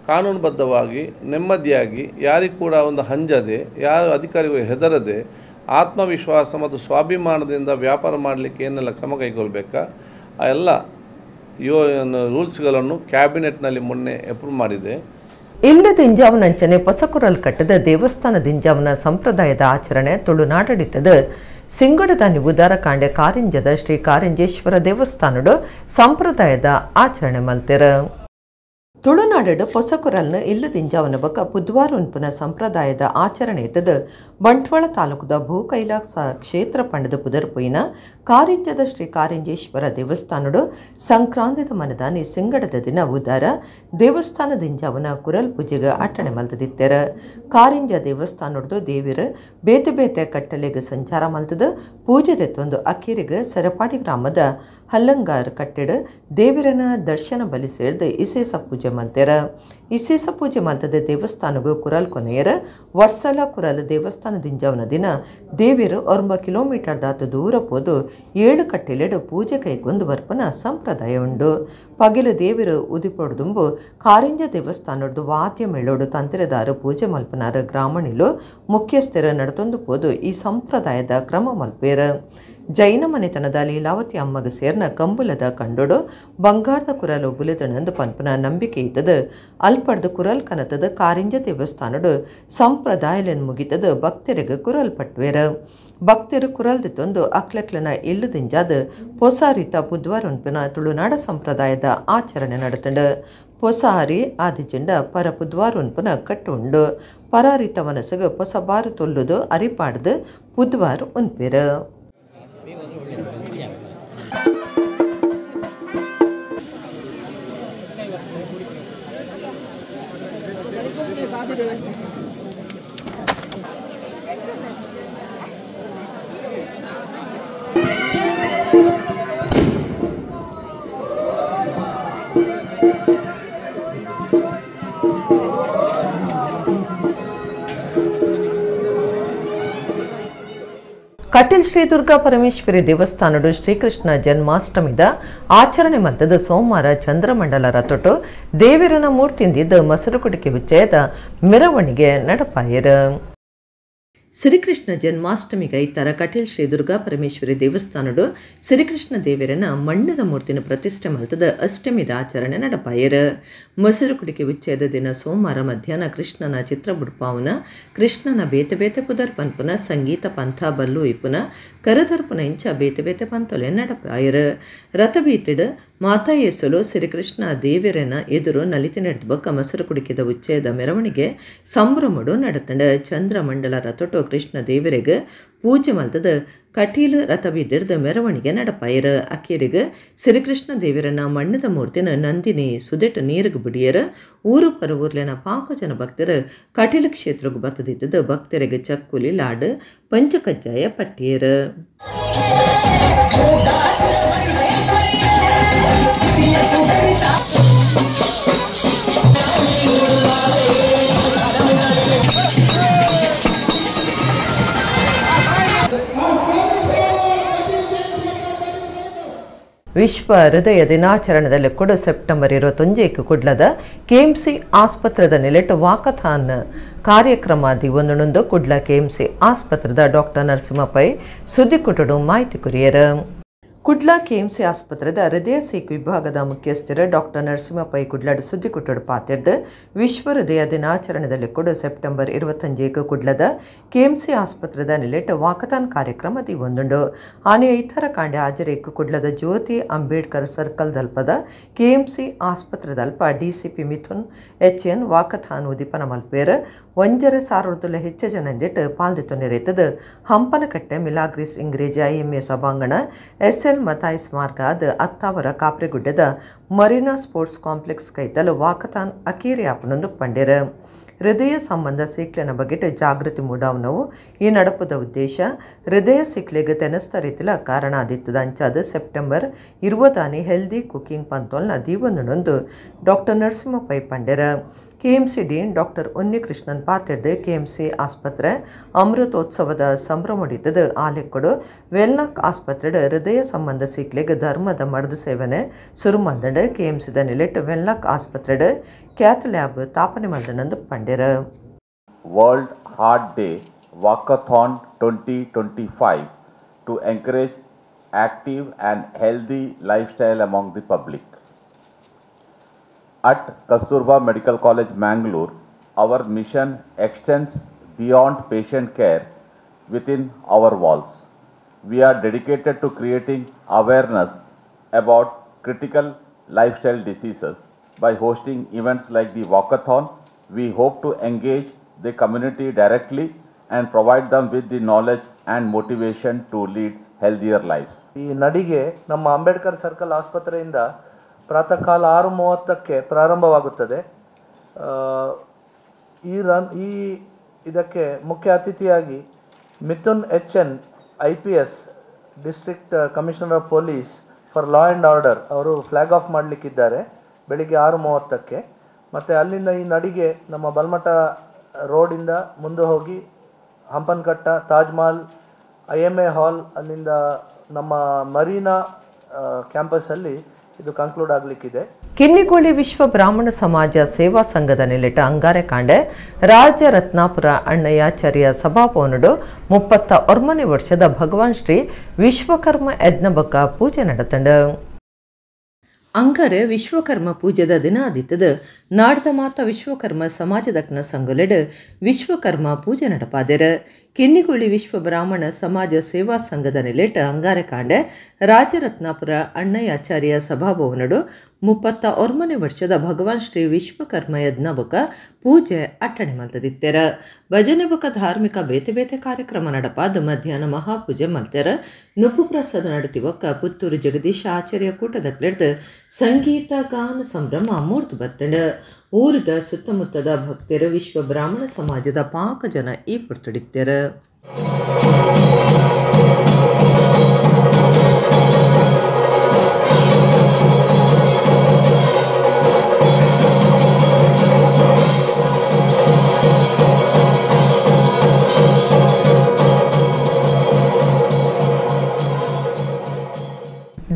ಕಾನೂನುಬದ್ಧವಾಗಿ ನೆಮ್ಮದಿಯಾಗಿ ಯಾರಿಗೂ ಕೂಡ ಒಂದು ಹಂಜದೆ, ಯಾರು ಅಧಿಕಾರಿಗೂ ಹೆದರದೆ ಆತ್ಮವಿಶ್ವಾಸ ಮತ್ತು ಸ್ವಾಭಿಮಾನದಿಂದ ವ್ಯಾಪಾರ ಮಾಡಲಿಕ್ಕೆ ಏನೆಲ್ಲ ಕ್ರಮ ಕೈಗೊಳ್ಳಬೇಕಾ ಆ ಎಲ್ಲ ರೂಲ್ಸ್ಗಳನ್ನು ಕ್ಯಾಬಿನೆಟ್ನಲ್ಲಿ ಮೊನ್ನೆ ಅಪ್ರೂವ್ ಮಾಡಿದೆ. ಇಲ್ಲ ದಿಂಜಾವನಂಚನೆ ಪೊಸಕುರಲ್ ಕಟ್ಟದ ದೇವಸ್ಥಾನ ದಿಂಜಾವನ ಸಂಪ್ರದಾಯದ ಆಚರಣೆ ತುಳುನಾಡಡಿತದ ಸಿಂಗಡದ ನಿಬುದಾರ ಕಾಂಡೆ ಕಾರಿಂಜದ ಶ್ರೀ ಕಾರಿಂಜೇಶ್ವರ ದೇವಸ್ಥಾನಡು ಸಂಪ್ರದಾಯದ ಆಚರಣೆ ಮಲ್ತೆರ. ತುಳುನಾಡು ಪೊಸಕುರಲ್ನ ಇಲ್ಲ ದಿಂಜಾವನ ಬೊಕ ಪುದ್ವಾರ ಉನ್ಪುನ ಸಂಪ್ರದಾಯದ ಆಚರಣೆ ಇತ್ತದ ಬಂಟ್ವಾಳ ತಾಲೂಕುದ ಭೂ ಕೈಲಾಸ ಕ್ಷೇತ್ರ ಪಂಡದ ಪುದರ್ಪೊಯ್ಯಿನ ಕಾರಿಂಜದ ಶ್ರೀ ಕಾರಿಂಜೇಶ್ವರ ದೇವಸ್ಥಾನಡು ಸಂಕ್ರಾಂತಿದ ಮನದಾನಿ ಸಿಂಗಡದ ದಿನ ಉದಾರ ದೇವಸ್ಥಾನ ದಿಂಜಾವನ ಕುರಲ್ ಪೂಜೆಗೆ ಅಟ್ಟಣೆ ಮಲ್ತದಿತ್ತೆರ. ಕಾರಿಂಜ ದೇವಸ್ಥಾನಡ್ದು ದೇವಿರ ಬೇತೆ ಬೇತೆ ಕಟ್ಟಲೆಗೆ ಸಂಚಾರ ಮಲ್ತದ ಪೂಜೆ ದೆತ್ತೊಂದು ಅಕ್ಕೇರಿಗೆ ಸರಪಾಡಿ ಗ್ರಾಮದ ಹಲ್ಲಂಗಾರ್ ಕಟ್ಟೆಡ್ ದೇವಿರನ ದರ್ಶನ ಬಲಿ ಸೇರ್ದು ಇಸೇಸ ಪೂಜೆ ಮಲ್ತೆರ. ಇಸೇಸ ಪೂಜೆ ಮಲ್ತದ ದೇವಸ್ಥಾನಗೂ ಕುರಲ್ ಕೊನೆಯರ ವರ್ಷಲ ಕುರಲ್ ದೇವಸ್ಥಾನ ದಿಂಜಾವನ ದಿನ ದೇವಿರು 9 ಕಿಲೋಮೀಟರ್ ದಾತು ದೂರ ಪೋದು 7 ಕಟ್ಟೆಲೆಡು ಪೂಜೆ ಕೈಗೊಂದು ಬರ್ಪನ ಸಂಪ್ರದಾಯ ಉಂಡು. ಪಗಿಲು ದೇವಿರು ಉದಿಪೊಡ್ದುಂಬು ಕಾರಿಂಜ ದೇವಸ್ಥಾನಡ್ದು ವಾದ್ಯ ಮೇಳೋಡು ತಂತ್ರೆದಾರು ಪೂಜೆ ಮಲ್ಪನಾರು ಗ್ರಾಮಣಿಲು ಮುಖ್ಯಸ್ಥರ ನಡತೊಂದು ಪೋದು ಈ ಸಂಪ್ರದಾಯದ ಕ್ರಮ ಮಲ್ಪೇರ. ಜೈನ ಮನೆತನದ ಲೀಲಾವತಿ ಅಮ್ಮಗ ಸೇರ್ನ ಕಂಬುಲದ ಕಂಡೊಡು ಬಂಗಾರದ ಕುರಲು ಬುಲೆದಣಂದು ಪನ್ಪುನ ನಂಬಿಕೆ ಇತ್ತದ. ಅಲ್ಪಡ್ದು ಕುರಲ್ ಕನತದ ಕಾರಿಂಜ ದೇವಸ್ಥಾನಡು ಸಂಪ್ರದಾಯಲೆನ್ ಮುಗಿತದ ಭಕ್ತರಿಗೆ ಕುರಲ್ ಪಟ್ವೇರ. ಭಕ್ತರು ಕುರಲ್ ದಿತ್ತೊಂದು ಅಕ್ಲಕ್ಲನ ಇಲ್ಲದಿಂಜಾದ ಪೊಸಾರಿತ ಪುದ್ವಾರ್ ಉನ್ಪಿನ ತುಳುನಾಡ ಸಂಪ್ರದಾಯದ ಆಚರಣೆ ನಡತಂಡು. ಪೊಸಾರಿ ಆದಿಜೆಂಡ ಪರ ಪುದ್ವಾರ್ ಉನ್ಪುನ ಕಟ್ಟು ಉಂಡು. ಪರಾರಿತ ಮನಸ್ಸಿಗೆ ಪೊಸ ಬಾರು ತೊಲ್ಲುದು ಅರಿಪಾಡ್ದು ಪುದ್ವಾರ್ ಉನ್ಪಿರು. ಕಟೀಲ್ ಶ್ರೀ ದುರ್ಗಾ ಪರಮೇಶ್ವರಿ ದೇವಸ್ಥಾನಡು ಶ್ರೀಕೃಷ್ಣ ಜನ್ಮಾಷ್ಟಮಿದ ಆಚರಣೆ ಮಲ್ತದ ಸೋಮವಾರ ಚಂದ್ರಮಂಡಲ ರಥೊಟು ದೇವಿರನ ಮೂರ್ತಿಂದಿದ್ದ ಮಸರುಕುಟಿಕೆ ಉಚ್ಚಯದ ಮೆರವಣಿಗೆ ನಡಪಾಯರು. ಶ್ರೀಕೃಷ್ಣ ಜನ್ಮಾಷ್ಟಮಿಗೆ ಇತ್ತರ ಕಟೀಲ್ ಶ್ರೀ ದುರ್ಗಾ ಪರಮೇಶ್ವರಿ ದೇವಸ್ಥಾನಡು ಶ್ರೀಕೃಷ್ಣ ದೇವರನ ಮಣ್ಣದ ಮೂರ್ತಿನ ಪ್ರತಿಷ್ಠೆ ಮಲ್ತದ ಅಷ್ಟಮಿದ ಆಚರಣೆ ನಡಪಾಯರು. ಮೊಸರು ಕುಡಿಕೆ ಉಚ್ಚಯದ ದಿನ ಸೋಮವಾರ ಮಧ್ಯಾಹ್ನ ಕೃಷ್ಣನ ಚಿತ್ರ ಬುಡ್ಪಾವುನ, ಕೃಷ್ಣನ ಬೇತೆ ಬೇತೆ ಪುದರ್ ಪನ್ಪುನ, ಸಂಗೀತ ಪಂಥ ಬಲ್ಲು ಇಪ್ಪುನ, ಕರದರ್ಪುನ ಇಂಚ ಬೇತೆ ಬೇತೆ ಪಂತೊಲೆ ನಡಪಾಯರು. ರಥಬೀತಿಡು ಮಾತಾ ಯೇಸುಲು ಶ್ರೀಕೃಷ್ಣ ದೇವರನ ಎದುರು ನಲಿತಿ ನಡೆದ ಬೊಕ್ಕ ಮೊಸರು ಕುಡಿಕೆದ ಉಚ್ಚಯದ ಮೆರವಣಿಗೆ ಸಂಭ್ರಮಡು ನಡತಂಡ. ಚಂದ್ರಮಂಡಲ ರಥೊಟು ಕೃಷ್ಣ ದೇವರಿಗೆ ಪೂಜೆ ಮಲ್ತದ ಕಟೀಲು ರಥಬೀದಿರ್ದ ಮೆರವಣಿಗೆ ನಡಪಾಯರು. ಅಕ್ಕೇರಿಗೆ ಶ್ರೀಕೃಷ್ಣ ದೇವರನ ಮಣ್ಣದ ಮೂರ್ತಿನ ನಂದಿನಿ ಸುದೆಟ್ಟು ನೀರಿಗೆ ಬಿಡಿಯರು. ಊರು ಪರವೂರ್ಲೆನ ಪಾಕ ಜನ ಭಕ್ತರು ಕಟೀಲು ಕ್ಷೇತ್ರಕ್ಕೆ ಬತ್ತದಿದ್ದದ ಭಕ್ತರಿಗೆ ಚಕ್ಕುಲಿ ಲಾಡು ಪಂಚಕಜ್ಜಾಯ ಪಟ್ಟಿಯರು. ವಿಶ್ವ ಹೃದಯ ದಿನಾಚರಣೆಯಲ್ಲಿ ಕೂಡ ಸೆಪ್ಟೆಂಬರ್ 21 ಕುಡ್ಲದ ಕೆಎಂಸಿ ಆಸ್ಪತ್ರೆದ ನೆಲೆಟ್ಟು ವಾಕಥಾನ್ ಕಾರ್ಯಕ್ರಮ ದಿವೊಂದು ಕುಡ್ಲ ಕೆಎಂಸಿ ಆಸ್ಪತ್ರೆದ ಡಾಕ್ಟರ್ ನರಸಿಂಹ ಪೈ ಸುದ್ದಿಕುಟುಡು ಮಾಹಿತಿ ಕುರಿಯರು. ಕುಡ್ಲ ಕೆಎಂಸಿ ಆಸ್ಪತ್ರೆದ ಹೃದಯ ಸೀಕು ವಿಭಾಗದ ಮುಖ್ಯಸ್ಥರ ಡಾಕ್ಟರ್ ನರಸಿಂಹ ಪೈ ಕುಡ್ಲಾಡು ಸುದ್ದಿಕುಟ್ಟಡು ಪಾತಿರ್ದು ವಿಶ್ವ ಹೃದಯ ದಿನಾಚರಣೆಯಲ್ಲಿ ಕೂಡ ಸೆಪ್ಟೆಂಬರ್ 25 ಕುಡ್ಲದ ಕೆಎಂಸಿ ಆಸ್ಪತ್ರೆದ ನೆಲೆಟ್ಟು ವಾಕಥಾನ್ ಕಾರ್ಯಕ್ರಮ ದಿವೊಂದುಂಡು. ಆನೆ ಐತಾರ ಕಾಂಡೆ ಹಾಜರೇಕು ಕುಡ್ಲದ ಜ್ಯೋತಿ ಅಂಬೇಡ್ಕರ್ ಸರ್ಕಲ್ ದಲ್ಪದ ಕೆಎಂಸಿ ಆಸ್ಪತ್ರೆದಲ್ಪ DCP Mithun HN walkathon ಉದೀಪನ ಮಲ್ಪೇರ್. 1,500 ಹೆಚ್ಚು ಜನ ಎಂದಿಟ್ಟು ಪಾಲ್ದಿತ್ತು ನೆರೆತದ. ಹಂಪನಕಟ್ಟೆ ಮಿಲಾಗ್ರಿಸ್ ಇಂಗ್ರೇಜ್ IMA ಸಭಾಂಗಣ, SL ಮಥಾಯಿಸ್ ಮಾರ್ಗ ಅತ್ತಾವರ ಕಾಪ್ರೆಗುಡ್ಡದ Marina sports complex ಕೈತಲ್ ವಾಕಥಾನ್ ಅಕೇರಿ ಆಪನೊಂದು ಪಂಡೆರ. ಹೃದಯ ಸಂಬಂಧ ಸೀಕ್ಲೆನ ಬಗೆಟ್ ಜಾಗೃತಿ ಮೂಡಾವನವು ಈ ನಡಪದ ಉದ್ದೇಶ. ಹೃದಯ ಸಿಕ್ಲೆಗೆ ತೆನಸ್ತ ರೀತಿಲ ಕಾರಣ ಆದಿತ್ತದ ಅಂಚಾದ September 20 healthy cooking ಪಂತೋಲ್ನ ದೀವೊಂದು doctor Narasimha pi ಪಂಡೆರ. KMC dean doctor Unnikrishnan ಪಾತಿರ್ದು KMC ಆಸ್ಪತ್ರೆ ಅಮೃತೋತ್ಸವದ ಸಂಭ್ರಮಡಿತದ ಆಲೆಕ್ಕಡು ವೆಲ್ನಾಕ್ ಆಸ್ಪತ್ರೆ ಹೃದಯ ಸಂಬಂಧ ಸೀಕ್ಲೆಗೆ ಧರ್ಮದ ಮರದು ಸೇವನೆ ಸುರು ಮಲ್ದಂಡು. ಕೆಎಂಸಿದ ನೆಲೆಟ್ ವೆಲ್ನಾಕ್ ಆಸ್ಪತ್ರೆ ಕ್ಯಾತ್ ಲ್ಯಾಬ್ ತಾಪನೆ ಮಲ್ದಂಡು ಪಂಡೆರ. World Heart Day Walkathon 2025 to encourage active and healthy lifestyle among the public. At Kasturba Medical College, Mangalore, our mission extends beyond patient care within our walls. We are dedicated to creating awareness about critical lifestyle diseases. By hosting events like the Walkathon, we hope to engage the community directly and provide them with the knowledge and motivation to lead healthier lives. ಈ ನಡಿಗೆ ನಮ್ಮ ಅಂಬೇಡ್ಕರ್ circle ಆಸ್ಪತ್ರೆಯಿಂದ ಪ್ರಾತಃ ಕಾಲ 6:30ಕ್ಕೆ ಪ್ರಾರಂಭವಾಗುತ್ತದೆ. ಈ ಇದಕ್ಕೆ ಮುಖ್ಯ ಅತಿಥಿಯಾಗಿ Mithun HN IPS district commissioner of police for law and order ಅವರು ಫ್ಲ್ಯಾಗ್ ಆಫ್ ಮಾಡಲಿಕ್ಕಿದ್ದಾರೆ ಬೆಳಿಗ್ಗೆ 6:30ಕ್ಕೆ. ಮತ್ತು ಅಲ್ಲಿಂದ ಈ ನಡಿಗೆ ನಮ್ಮ ಬಲ್ಮಠ ರೋಡಿಂದ ಮುಂದೆ ಹೋಗಿ ಹಂಪನಕಟ್ಟ, ತಾಜ್ ಮಹಲ್, IMA ಹಾಲ್, ಅಲ್ಲಿಂದ ನಮ್ಮ ಮರೀನಾ ಕ್ಯಾಂಪಸ್ಸಲ್ಲಿ ಇದು ಕನ್ಕ್ಲೂಡ್ ಆಗಲಿಕ್ಕಿದೆ. ಕಿನ್ನಿಗೋಳಿ ವಿಶ್ವ ಬ್ರಾಹ್ಮಣ ಸಮಾಜ ಸೇವಾ ಸಂಘದ ನೆಲೆಟ ಅಂಗಾರೆಕಾಂಡೆ ರಾಜರತ್ನಾಪುರ ಅಣ್ಣಯಾಚಾರ್ಯ ಸಭಾಭವನಡು 39ನೇ ವರ್ಷದ ಭಗವಾನ್ ಶ್ರೀ ವಿಶ್ವಕರ್ಮ ಯಜ್ಞಬಕ್ಕ ಪೂಜೆ ನಡೆತಂಡ. ಅಂಗಾರೆ ವಿಶ್ವಕರ್ಮ ಪೂಜೆದ ದಿನ ಆದಿತ್ತದ ನಾಡ್ದ ಮಾತ ವಿಶ್ವಕರ್ಮ ಸಮಾಜದಕ್ನ ಸಂಘಲೆಡ್ ವಿಶ್ವಕರ್ಮ ಪೂಜೆ ನಡಪಾದೆರ. ಕಿನ್ನಿಗೋಳಿ ವಿಶ್ವ ಬ್ರಾಹ್ಮಣ ಸಮಾಜ ಸೇವಾ ಸಂಘದ ನೆಲೆಟ ಅಂಗಾರೆಕಾಂಡೆ ರಾಜರತ್ನಾಪುರ ಅಣ್ಣಯಾಚಾರ್ಯ ಸಭಾಭವನಡು 39ನೇ ವರ್ಷದ ಭಗವಾನ್ ಶ್ರೀ ವಿಶ್ವಕರ್ಮ ಯಜ್ಞಬಕ ಪೂಜೆ ಅಟ್ಟಣೆ ಮಲ್ತದಿತ್ತೆರ. ಭಜನೆ ಬೊಕ ಧಾರ್ಮಿಕ ಬೇತೆ ಬೇತೆ ಕಾರ್ಯಕ್ರಮ ನಡಪಾದ ಮಧ್ಯಾಹ್ನ ಮಹಾಪೂಜೆ ಮಲ್ತೆರ. ನುಪ್ಪು ಪ್ರಸಾದ ನಡತಿವಕ್ಕ ಪುತ್ತೂರು ಜಗದೀಶ ಆಚಾರ್ಯ ಕೂಟದಕ್ಲೆಡ್ದು ಸಂಗೀತ ಗಾನ ಸಂಭ್ರಮ ಮೂರ್ತು ಬತ್ತಂಡ. ಊರದ ಸುತ್ತಮುತ್ತದ ಭಕ್ತರು ವಿಶ್ವ ಬ್ರಾಹ್ಮಣ ಸಮಾಜದ ಪಾಕ ಜನ ಈ ಪುರ್ತುಡಿತ್ತೆರ.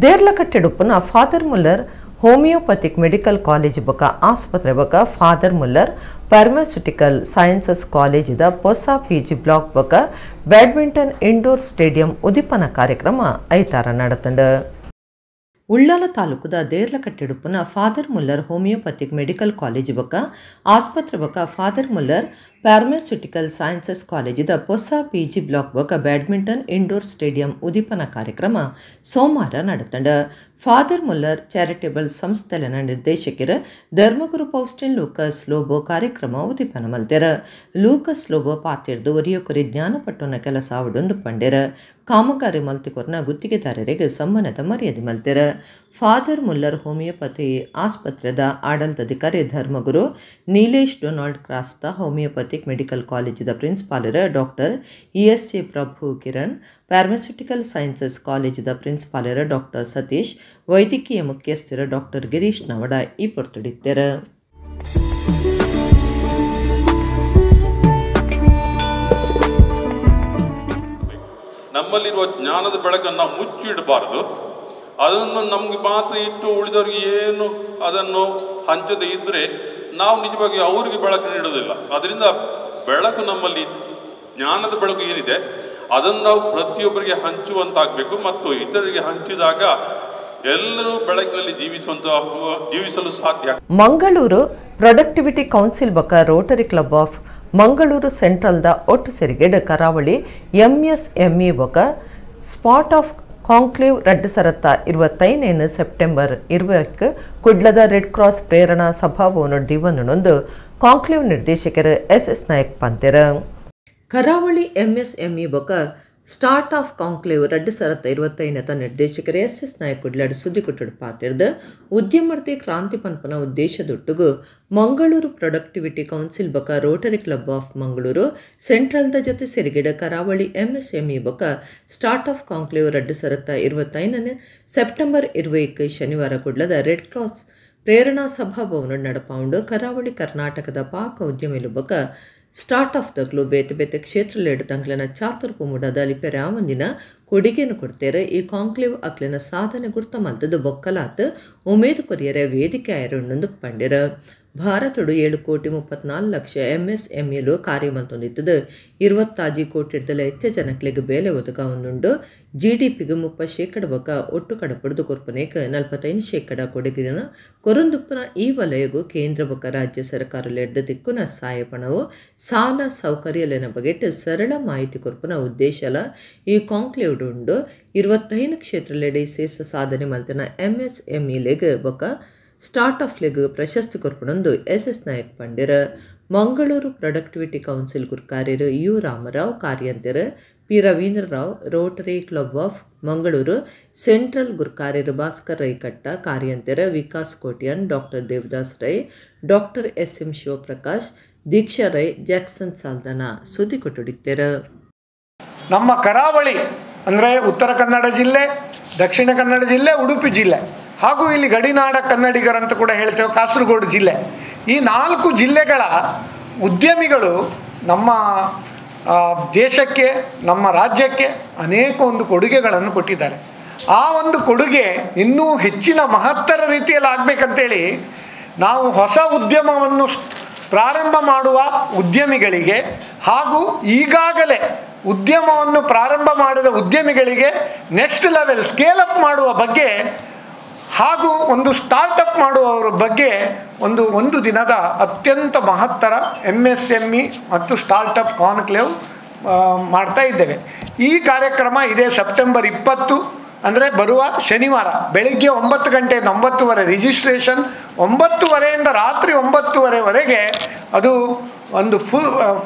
ದೇರ್ಲಕಟ್ಟೆಡುಪ್ಪನ Father Muller homeopathic medical college ಬೊಕ ಆಸ್ಪತ್ರೆ ಬೊಕ father Muller pharmaceutical sciences ಕಾಲೇಜಿದ ಪೊಸ ಪಿಜಿ ಬ್ಲಾಕ್ ಬೊಕ badminton indoor stadium ಉದಿಪನ ಕಾರ್ಯಕ್ರಮ ಐತಾರ ನಡೆತಂಡ. ಉಳ್ಳಾಲ ತಾಲೂಕುದ ದೇರ್ಲಕಟ್ಟೆಡುಪ್ಪನ Father Muller homeopathic medical college ಬೊಕ ಆಸ್ಪತ್ರೆ ಬೊಕ father Muller pharmaceutical sciences ಕಾಲೇಜಿದ ಪೊಸ ಪಿಜಿ ಬ್ಲಾಕ್ ಬೊಕ badminton indoor stadium ಉದಿಪನ ಕಾರ್ಯಕ್ರಮ ಸೋಮವಾರ ನಡೆತಂಡ. Father Muller charitable ಸಂಸ್ಥೆಲೆನ ನಿರ್ದೇಶಕರ ಧರ್ಮಗುರು ಪೌಸ್ಟಿನ್ ಲೂಕಸ್ ಲೋಬೋ ಕಾರ್ಯಕ್ರಮ ಉದಿಪನ ಮಲ್ತೆರ. ಲೂಕಸ್ ಲೋಬೋ ಪಾತಿರ್ದು ಒರಿಯೊಕರಿ ಜ್ಞಾನಪಟ್ಟುನ ಕೆಲಸ ಅವಡೊಂದು ಪಂಡೆರ. ಕಾಮಗಾರಿ ಮಲ್ತಿಕೊರ್ನ ಗುತ್ತಿಗೆದಾರರಿಗೆ ಸಮ್ಮಾನದ ಮರ್ಯಾದೆ ಮಲ್ತೆರ. Father Muller homeopathy ಆಸ್ಪತ್ರೆದ ಆಡಳಿತಾಧಿಕಾರಿ ಧರ್ಮಗುರು Nilesh Donald Crasta, homeopathic medical ಕಾಲೇಜಿದ ಪ್ರಿನ್ಸಿಪಾಲರ doctor ESJ Prabhu Kiran, pharmaceutical sciences ಕಾಲೇಜಿದ ಪ್ರಿನ್ಸಿಪಾಲರ doctor Satish, ವೈದ್ಯಕೀಯ ಮುಖ್ಯಸ್ಥರ ಡಾಕ್ಟರ್ ಗಿರೀಶ್ ನವಡ ಈ ಪೊರ್ತುಡಿತ್ತೆರ. ನಮ್ಮಲ್ಲಿರುವ ಜ್ಞಾನದ ಬೆಳಕನ್ನು ಮುಚ್ಚಿಡಬಾರದು. ಅದನ್ನು ನಮಗೆ ಮಾತ್ರ ಇಟ್ಟು ಉಳಿದವರಿಗೆ ಏನು ಅದನ್ನು ಹಂಚದೆ ಇದ್ದರೆ ನಾವು ನಿಜವಾಗಿ ಅವರಿಗೆ ಬೆಳಕು ನೀಡೋದಿಲ್ಲ. ಅದರಿಂದ ಬೆಳಕು ನಮ್ಮಲ್ಲಿ ಜ್ಞಾನದ ಬೆಳಕು ಏನಿದೆ ಅದನ್ನು ನಾವು ಪ್ರತಿಯೊಬ್ಬರಿಗೆ ಹಂಚುವಂತಾಗಬೇಕು ಮತ್ತು ಇತರರಿಗೆ ಹಂಚಿದಾಗ ಎಲ್ಲರೂ ಬೆಳಕಿನಲ್ಲಿ ಜೀವಿಸಲು ಸಾಧ್ಯ. ಮಂಗಳೂರು ಪ್ರೊಡಕ್ಟಿವಿಟಿ ಕೌನ್ಸಿಲ್ ಬಕ Rotary club of Mangaluru ಸೆಂಟ್ರಲ್ದ ಒಟ್ಟು ಸೆರಿಗೆಡ್ ಕರಾವಳಿ ಎಂಎಸ್ಎಂಇ ಬೊಕ spot of conclave 2025 September 20 ಕುಡ್ಲದ ರೆಡ್ ಕ್ರಾಸ್ ಪ್ರೇರಣಾ ಸಭಾಭವನ ದಿವನೊಂದು ಕಾನ್ಕ್ಲೇವ್ ನಿರ್ದೇಶಕರು ಎಸ್ ಎಸ್ ನಾಯಕ್ ಪಂತೆರ. ಕರಾವಳಿ ಎಂಎಸ್ಎಂಇ ಬೊಕ start of conclave 2025 ನಿರ್ದೇಶಕರು ಎಸ್ ಎಸ್ ನಾಯಕ್ ಕುಡ್ಲಾಡ್ ಸುದ್ದಿಕೊಟ್ಟಡು ಪಾತಿರ್ದು ಉದ್ಯಮರ್ತಿ ಕ್ರಾಂತಿ ಪನ್ಪನ ಉದ್ದೇಶದೊಟ್ಟುಗು ಮಂಗಳೂರು ಪ್ರೊಡಕ್ಟಿವಿಟಿ ಕೌನ್ಸಿಲ್ ಬೊಕ Rotary club of Mangaluru ಸೆಂಟ್ರಲ್ದ ಜೊತೆ ಸೆರಿಗೆಡ ಕರಾವಳಿ ಎಂಎಸ್ಎಂಇ ಬೊಕ start of conclave 2025 September 21 ಶನಿವಾರ ಕುಡ್ಲದ ರೆಡ್ ಕ್ರಾಸ್ ಪ್ರೇರಣಾ ಸಭಾಭವನ ನಡಪಾವುಂಡು. ಕರಾವಳಿ ಕರ್ನಾಟಕದ ಪಾಕ ಉದ್ಯಮಿಲು ಬೊಕ start of the ಗ್ಲೋ ಬೇತೆ ಬೇತೆ ಕ್ಷೇತ್ರಲೆಡ್ ತಂಗ್ಲೆನ ಚಾತುರ್ಪು ಮುಡದ ಲಿಪೆರಾವಂದಿನ ಕೊಡುಗೆಯನ್ನು ಕೊಡ್ತೇರೆ. ಈ ಕಾನ್ಕ್ಲೇವ್ ಅಕ್ಲೆನ ಸಾಧನೆ ಗುರ್ತ ಮಲ್ತದ ಬೊಕ್ಕಲಾತ್ ಉಮೇದು ಕೊರಿಯರೆ ವೇದಿಕೆ ಆಯರೊಂದು ಪಂಡಿರ. ಭಾರತಡು 7,34,00,000 ಎಂಎಸ್ಎಂಇಲು ಕಾರ್ಯ ಮಲ್ತೊಂದಿತ್ತದು. 26 ಕೋಟಿಡ್ದಲ ಹೆಚ್ಚ ಜನಕ್ಲೆಗ್ ಬೇಲೆ ಒದಗಾವೊಂದುಂಡು. ಜಿಡಿಪಿಗೆ 30% ಬೊಕ ಒಟ್ಟು ಕಡಪುಡ್ದು ಕೊರ್ಪನೇಕ್ 45% ಕೊಡುಗೆನ ಕೊರೊಂದುಪ್ಪುನ ಈ ವಲಯಗು ಕೇಂದ್ರ ಬೊಕ ರಾಜ್ಯ ಸರ್ಕಾರಲೆಡ್ದ್ ತಿಕ್ಕುನ ಸಹಾಯಪಣವು ಸಾಲ ಸೌಕರ್ಯಲೆನ ಬಗೆಟ್ ಸರಳ ಮಾಹಿತಿ ಕೊರ್ಪುನ ಉದ್ದೇಶಲ ಈ ಕಾನ್ಕ್ಲೇವ್ ಉಂಡು. 25 ಕ್ಷೇತ್ರಲೆಡ್ ಇಸೇಸ ಸಾಧನೆ ಮಲ್ತಿನ ಎಂಎಸ್ಎಂಇಲೆಗ್ ಬೊಕ ಸ್ಟಾರ್ಟ್ ಆಫ್ ಲೆಗ್ ಪ್ರಶಸ್ತಿ ಕೊರ್ಪುನೊಂದು ಎಸ್ ಎಸ್ ನಾಯಕ್ ಪಂಡಿರ. ಮಂಗಳೂರು ಪ್ರೊಡಕ್ಟಿವಿಟಿ ಕೌನ್ಸಿಲ್ ಗುರ್ಕಾರ್ಯರು you Ramarao, ಕಾರ್ಯಂತೆರು P Ravindra Rao, Rotary club of Mangaluru central ಗುರ್ಕಾರ್ಯರು ಭಾಸ್ಕರ್ ರೈ ಕಟ್ಟ, ಕಾರ್ಯಂತೆರು Vikas Kotian, doctor Devadas Rai, doctor S M Shivaprakash, Deeksha Rai, Jackson Saldanha ಸುದ್ದಿ ಕೊಟ್ಟುಡಿತ್ತೆರು. ನಮ್ಮ ಕರಾವಳಿ ಅಂದರೆ ಉತ್ತರ ಕನ್ನಡ ಜಿಲ್ಲೆ, ದಕ್ಷಿಣ ಕನ್ನಡ ಜಿಲ್ಲೆ, ಉಡುಪಿ ಜಿಲ್ಲೆ ಹಾಗೂ ಇಲ್ಲಿ ಗಡಿನಾಡ ಕನ್ನಡಿಗರಂತ ಕೂಡ ಹೇಳ್ತೇವೆ ಕಾಸರಗೋಡು ಜಿಲ್ಲೆ, ಈ 4 ಜಿಲ್ಲೆಗಳ ಉದ್ಯಮಿಗಳು ನಮ್ಮ ದೇಶಕ್ಕೆ, ನಮ್ಮ ರಾಜ್ಯಕ್ಕೆ ಅನೇಕ ಒಂದು ಕೊಡುಗೆಗಳನ್ನು ಕೊಟ್ಟಿದ್ದಾರೆ. ಆ ಒಂದು ಕೊಡುಗೆ ಇನ್ನೂ ಹೆಚ್ಚಿನ ಮಹತ್ತರ ರೀತಿಯಲ್ಲಿ ಆಗಬೇಕಂತೇಳಿ ನಾವು ಹೊಸ ಉದ್ಯಮವನ್ನು ಪ್ರಾರಂಭ ಮಾಡುವ ಉದ್ಯಮಿಗಳಿಗೆ ಹಾಗೂ ಈಗಾಗಲೇ ಉದ್ಯಮವನ್ನು ಪ್ರಾರಂಭ ಮಾಡಿದ ಉದ್ಯಮಿಗಳಿಗೆ next level scale up ಮಾಡುವ ಬಗ್ಗೆ ಹಾಗೂ ಒಂದು ಸ್ಟಾರ್ಟಪ್ ಮಾಡುವವರ ಬಗ್ಗೆ ಒಂದು ಒಂದು ದಿನದ ಅತ್ಯಂತ ಮಹತ್ತರ MSME ಮತ್ತು ಸ್ಟಾರ್ಟಪ್ ಕಾನ್ಕ್ಲೇವ್ ಮಾಡ್ತಾ ಇದ್ದೇವೆ. ಈ ಕಾರ್ಯಕ್ರಮ ಇದೇ ಸೆಪ್ಟೆಂಬರ್ 20 ಅಂದರೆ ಬರುವ ಶನಿವಾರ ಬೆಳಿಗ್ಗೆ 9 ಗಂಟೆಯಿಂದ 9:30 ರಿಜಿಸ್ಟ್ರೇಷನ್, 9:30ಯಿಂದ ರಾತ್ರಿ 9:30ವರೆಗೆ ಅದು ಒಂದು ಫುಲ್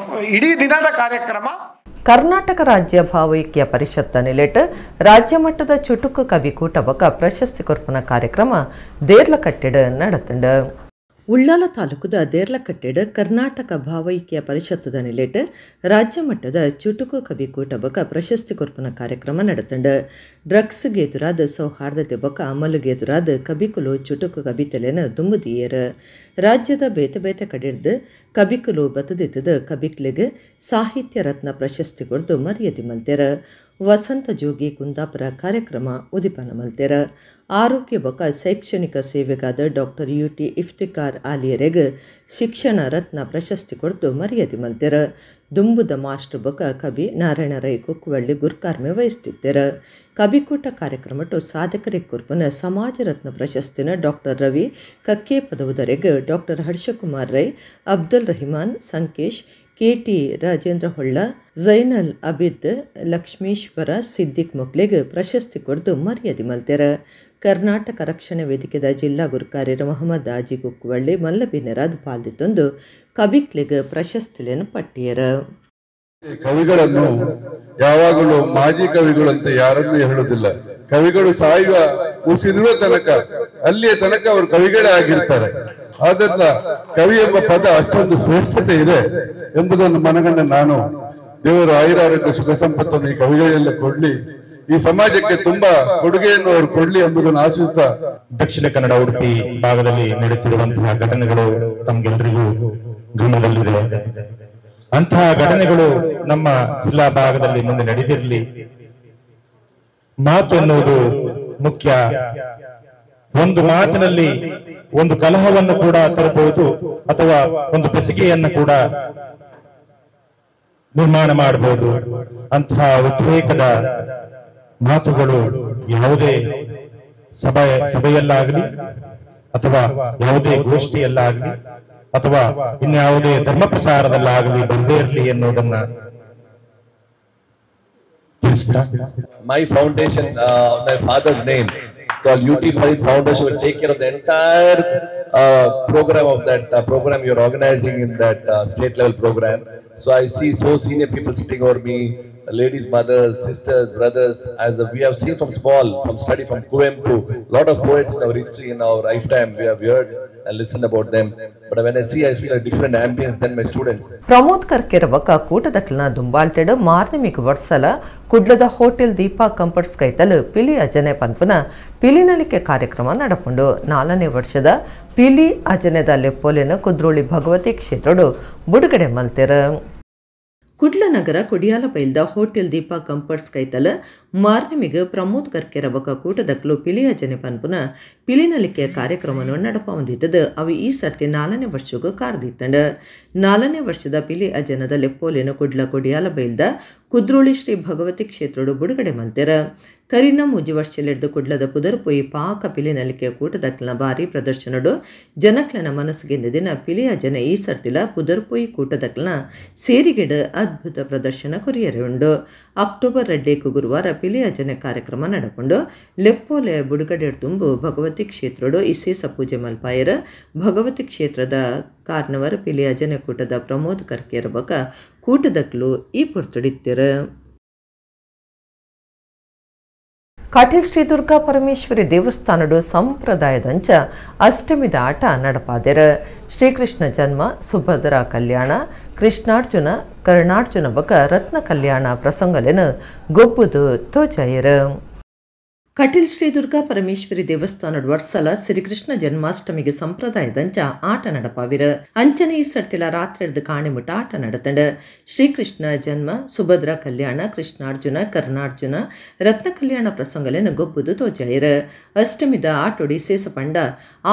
ಇಡೀ ದಿನದ ಕಾರ್ಯಕ್ರಮ. ಕರ್ನಾಟಕ ರಾಜ್ಯ ಭಾವೈಕ್ಯ ಪರಿಷತ್ ನಿಲೆಟ್ ರಾಜ್ಯ ಮಟ್ಟದ ಚುಟುಕು ಕವಿಕೂಟ ಬಕ ಪ್ರಶಸ್ತಿ ಕೊರ್ಪನ ಕಾರ್ಯಕ್ರಮ ದೇರ್ಲಕಟ್ಟೆಡ್ ನಡೆತಂಡ. ಉಳ್ಳಾಲ ತಾಲೂಕುದ ದೇರ್ಲಕಟ್ಟೆಡ್ ಕರ್ನಾಟಕ ಭಾವೈಕ್ಯ ಪರಿಷತ್ತದ ನಿಲೆಟ್ ರಾಜ್ಯ ಮಟ್ಟದ ಚುಟುಕು ಕವಿಕೂಟ ಬಕ ಪ್ರಶಸ್ತಿ ಕೊರ್ಪನ ಕಾರ್ಯಕ್ರಮ ನಡೆತಂಡ. ಡ್ರಗ್ಸ್ಗೆ ಎದುರಾದ ಸೌಹಾರ್ದತೆ ಬಕ ಅಮಲ್ಗೆ ಎದುರಾದ ಕಬಿಕುಲು ಚುಟುಕು ಕವಿತೆಲೆನ ದುಂಬುದಿಯೇರ್. ರಾಜ್ಯದ ಬೇತೆ ಬೇತೆ ಕಡಿರ್ದು ಕಬಿಕುಲು ಬತದಿತ್ತದ ಕಬಿಕ್ಲಿಗೆ ಸಾಹಿತ್ಯ ರತ್ನ ಪ್ರಶಸ್ತಿ ಕೊಡ್ದು ಮರ್ಯಾದೆ ಮಲ್ತೆರ. ವಸಂತ ಜೋಗಿ ಕುಂದಾಪುರ ಕಾರ್ಯಕ್ರಮ ಉದಿಪನ ಮಲ್ತೆರ. ಆರೋಗ್ಯ ಬೊಕ ಶೈಕ್ಷಣಿಕ ಸೇವೆಗಾದ ಡಾಕ್ಟರ್ UT Iftikhar ಆಲಿಯರೆಗ್ ಶಿಕ್ಷಣ ರತ್ನ ಪ್ರಶಸ್ತಿ ಕೊಡ್ದು ಮರ್ಯಾದೆ ಮಲ್ತೆರ. ದುಂಬುದ ಮಾಸ್ಟರ್ ಬೊಕ ಕವಿ ನಾರಾಯಣ ರೈ ಕುಕ್ಕುವಳ್ಳಿ ಗುರ್ಕಾರ್ಮೆ ವಹಿಸ್ತಿದ್ದೆರ. ಕವಿಕೂಟ ಕಾರ್ಯಕ್ರಮಟ್ಟು ಸಾಧಕರಿಗೆ ಕುರ್ಪನ ಸಮಾಜ ರತ್ನ ಪ್ರಶಸ್ತಿನ ಡಾಕ್ಟರ್ ರವಿ ಕಕ್ಕೆ ಪದವುದರೆಗ್ doctor Harsha Kumar Rai, Abdul Rahman, ಸಂಕೇಶ್, KT Rajendra Holla, Zainal Abid, Lakshmeshwar Siddiq ಮೊಕ್ಲೆಗ್ ಪ್ರಶಸ್ತಿ ಕೊಡ್ದು ಮರ್ಯಾದೆ ಮಲ್ತೆರ. ಕರ್ನಾಟಕ ರಕ್ಷಣಾ ವೇದಿಕೆದ ಜಿಲ್ಲಾ ಗುರುಕಾರ್ಯರ ಮೊಹಮ್ಮದ್ ಆಜಿ ಕುಕ್ಕುವಳ್ಳಿ ಮಲ್ಲಬಿನರಾದ್ ಪಾಲ್ದಿತ್ತೊಂದು ಕಬಿಕ್ಲೆಗ್ ಪ್ರಶಸ್ತಿಲೇನು ಪಟ್ಟಿಯರ. ಕವಿಗಳನ್ನು ಯಾವಾಗಲೂ ಮಾಜಿ ಕವಿಗಳಂತೆ ಯಾರನ್ನೂ ಹೇಳುವುದಿಲ್ಲ. ಕವಿಗಳು ಸಾಯುವ ಉಸಿರುವ ತನಕ, ಅಲ್ಲಿಯ ತನಕ ಅವರು ಕವಿಗಳೇ ಆಗಿರ್ತಾರೆ. ಆದ್ರಿಂದ ಕವಿ ಎಂಬ ಪದ ಅಷ್ಟೊಂದು ಶ್ರೇಷ್ಠತೆ ಇದೆ ಎಂಬುದನ್ನು ಮನಗಂಡ ನಾನು ದೇವರು ಆಯುರಾರೋಗ್ಯ ಸುಖ ಸಂಪತ್ತನ್ನು ಈ ಕವಿಗಳೆಲ್ಲ ಕೊಡ್ಲಿ, ಈ ಸಮಾಜಕ್ಕೆ ತುಂಬಾ ಕೊಡುಗೆಯನ್ನು ಅವರು ಕೊಡ್ಲಿ ಎಂಬುದನ್ನು ಆಶಿಸ್ತಾ, ದಕ್ಷಿಣ ಕನ್ನಡ ಉಡುಪಿ ಭಾಗದಲ್ಲಿ ನಡೆಯುತ್ತಿರುವಂತಹ ಘಟನೆಗಳು ತಮ್ಗೆಲ್ಲರಿಗೂ ಗಮನದಲ್ಲಿದೆ. ಅಂತಹ ಘಟನೆಗಳು ನಮ್ಮ ಜಿಲ್ಲಾ ಭಾಗದಲ್ಲಿ ಮುಂದೆ ನಡೆದಿರಲಿ. ಮಾತು ಅನ್ನುವುದು ಮುಖ್ಯ. ಒಂದು ಮಾತಿನಲ್ಲಿ ಒಂದು ಕಲಹವನ್ನು ಕೂಡ ತರಬಹುದು ಅಥವಾ ಒಂದು ಬೆಸಿಗೆಯನ್ನು ಕೂಡ ನಿರ್ಮಾಣ ಮಾಡಬಹುದು. ಅಂತಹ ಉದ್ರೇಕದ ಮಾತುಗಳು ಯಾವುದೇ ಸಭೆಯಲ್ಲಾಗಲಿ ಅಥವಾ ಯಾವುದೇ ಗೋಷ್ಠಿಯಲ್ಲಾಗಲಿ ಅಥವಾ ಇನ್ಯಾವುದೇ ಧರ್ಮ ಪ್ರಚಾರದಲ್ಲಾಗಲಿ ಬಂದೇ ಇರಲಿ ಎನ್ನುವುದನ್ನ ತಿಳಿಸ್ತಾ, My foundation, my father's name called UT Farid Foundation will take care of the entire program of that program you're organizing in that state level program. So I see so senior people sitting over me, ladies, mothers, sisters, brothers, as we have seen from small, from study from Kuvempu, lot of poets in our history, in our lifetime, we have heard and listened about them. But when I see, I feel a different ambience than my students. Pramod ಕರ್ಕೆರವಕ ಕೂಟದಕ್ಲನ ದುಂಬಾಳ್ತೆಡು ಮಾರ್ನಿಮಿಗ್ ವರ್ಸಲ ಕುಡ್ಲದ hotel Deepa comforts ಕೈತಲು ಪಿಲಿ ಅಜನೆ ಪನ್ಪುನ ಪಿಲಿನಲಿಕೆ ಕಾರ್ಯಕ್ರಮ ನಡಪುಂಡು. 4ನೇ ವರ್ಷದ ಪಿಲಿ ಅಜನೆದ ಲೆಪ್ಪೋಲೆನ ಕುದ್ರೋಳಿ ಭಗವತಿ ಕ್ಷೇತ್ರಡು ಬುಡುಗಡೆ ಮಲ್ತೆರ. ಕುಡ್ಲ ನಗರ ಕೊಡಿಯಾಲ ಬೈಲ್ದ ಹೋಟೆಲ್ ದೀಪಾ ಕಂಫರ್ಟ್ಸ್ ಕೈತಲ ಮಾರ್ನಿಮಿಗ್ ಪ್ರಮೋದ್ ಕರ್ಕೆರಬಕ ಕೂಟದಕ್ಲು ಪಿಲಿ ಅಜನೆ ಪನ್ಪುನ ಪಿಲಿನಲಿಕೆ ಕಾರ್ಯಕ್ರಮವನ್ನು ನಡಪವಂದಿದ್ದದು. ಅವು ಈ ಸರ್ತಿ 4ನೇ ವರ್ಷಕ್ಕೂ ಕಾರ್ದಿತ್ತಂಡ. 4ನೇ ವರ್ಷದ ಪಿಲಿ ಅಜನದ ಲೆಪ್ಪೋಲೆನ ಕುಡ್ಲ ಕೊಡಿಯಾಲ ಬೈಲ್ದ ಕುದ್ರೋಳಿ ಶ್ರೀ ಭಗವತಿ ಕ್ಷೇತ್ರಡು ಬುಡುಗಡೆ ಮಲ್ತೆರ. ಕರಿನ ಮುಜಿ ವರ್ಷಲೆಡ್ದು ಕುಡ್ಲದ ಪುದರ್ಪೊಯಿ ಪಾಕ ಪಿಲಿನಲಿಕೆ ಕೂಟದಕ್ಲನ ಭಾರಿ ಪ್ರದರ್ಶನಡು ಜನಕ್ಲನ ಮನಸ್ಸುಗೆಂದ ದಿನ ಪಿಲಿಯ ಜನ ಈ ಸರ್ತಿಲ ಪುದರ್ಪೊಯಿ ಕೂಟದಕ್ಲನ ಸೇರಿಗೆಡು ಅದ್ಭುತ ಪ್ರದರ್ಶನ ಕೊರಿಯರೆ ಉಂಡು. ಅಕ್ಟೋಬರ್ 2 ಗುರುವಾರ ಪಿಲಿಯ ಜನ ಕಾರ್ಯಕ್ರಮ ನಡಪುಂಡು. ಲೆಪ್ಪೋಲೆ ಬುಡುಗಡೆ ತುಂಬು ಭಗವತಿ ಕ್ಷೇತ್ರಡು ಇಸೇಸ ಪೂಜೆ ಮಲ್ಪಾಯರ. ಭಗವತಿ ಕ್ಷೇತ್ರದ ಕಾರ್ನವರ ಪಿಲಿಯ ಜನ ಕೂಟದ ಪ್ರಮೋದ್ ಕರ್ಕೇರ ಬಕ ಕೂಟದಕ್ಲು ಈ ಪೊರ್ತುಡಿತ್ತಿರ. ಕಾಟೀಲ್ ಶ್ರೀ ದುರ್ಗಾ ಪರಮೇಶ್ವರಿ ದೇವಸ್ಥಾನಡು ಸಂಪ್ರದಾಯದಂಚ ಅಷ್ಟಮಿದ ಆಟ ನಡಪಾದೆರ. ಶ್ರೀಕೃಷ್ಣ ಜನ್ಮ, ಸುಭದ್ರಾ ಕಲ್ಯಾಣ, ಕೃಷ್ಣಾರ್ಜುನ, ಕರ್ಣಾರ್ಜುನ ಬಕ ರತ್ನ ಕಲ್ಯಾಣ ಪ್ರಸಂಗಲೆನ ಗೊಬ್ಬುದು ತೋಜಾಯರ. ಕಟೀಲ್ ಶ್ರೀ ದುರ್ಗಾ ಪರಮೇಶ್ವರಿ ದೇವಸ್ಥಾನಡ್ ವರ್ಸಲ ಶ್ರೀಕೃಷ್ಣ ಜನ್ಮಾಷ್ಟಮಿಗೆ ಸಂಪ್ರದಾಯದಂಚ ಆಟ ನಡಪಾವಿರ. ಅಂಚನೆ ಈ ಸರ್ತಿಲ ರಾತ್ರಿರ್ದ್ ಕಾಣಿಮುಟ ಆಟ ನಡತಂಡ್. ಶ್ರೀಕೃಷ್ಣ ಜನ್ಮ, ಸುಭದ್ರ ಕಲ್ಯಾಣ, ಕೃಷ್ಣಾರ್ಜುನ, ಕರ್ಣಾರ್ಜುನ, ರತ್ನ ಕಲ್ಯಾಣ ಪ್ರಸಂಗಲೆನ ಗೊಬ್ಬುದು ತೋಜಾಯಿರ. ಅಷ್ಟಮಿದ ಆಟೋಡಿ ಸೇಸ ಪಂಡ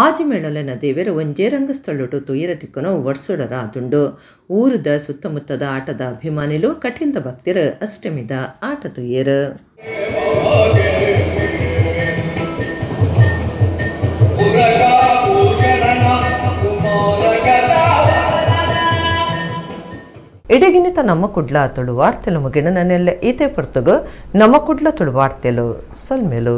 ಆಜಿ ಮೇಳಲೆನ ದೇವೆರ್ ಒಂಜೇ ರಂಗಸ್ಥಳೊಟು ತುಯಿರ ತಿಕ್ಕುನ ವರ್ಸೊಡರ ಆದುಂಡು. ಊರುದ ಸುತ್ತಮುತ್ತದ ಆಟದ ಅಭಿಮಾನಿಲು ಕಟೀಲ್ದ ಭಕ್ತಿರು ಅಷ್ಟಮಿದ ಆಟ ತುಯ್ಯೆರ್. ಇಡಗಿನಿತ ನಮ್ಮ ಕುಡ್ಲ ತುಳು ವಾರ್ತೆಲು ಮುಗಿಣ ನನ್ನೆಲ್ಲ ಈತೆ ಪೊರ್ತುಗು ನಮ್ಮ ಕುಡ್ಲ ತುಳು ವಾರ್ತೆಲು ಸೊಲ್ಮೆಲು.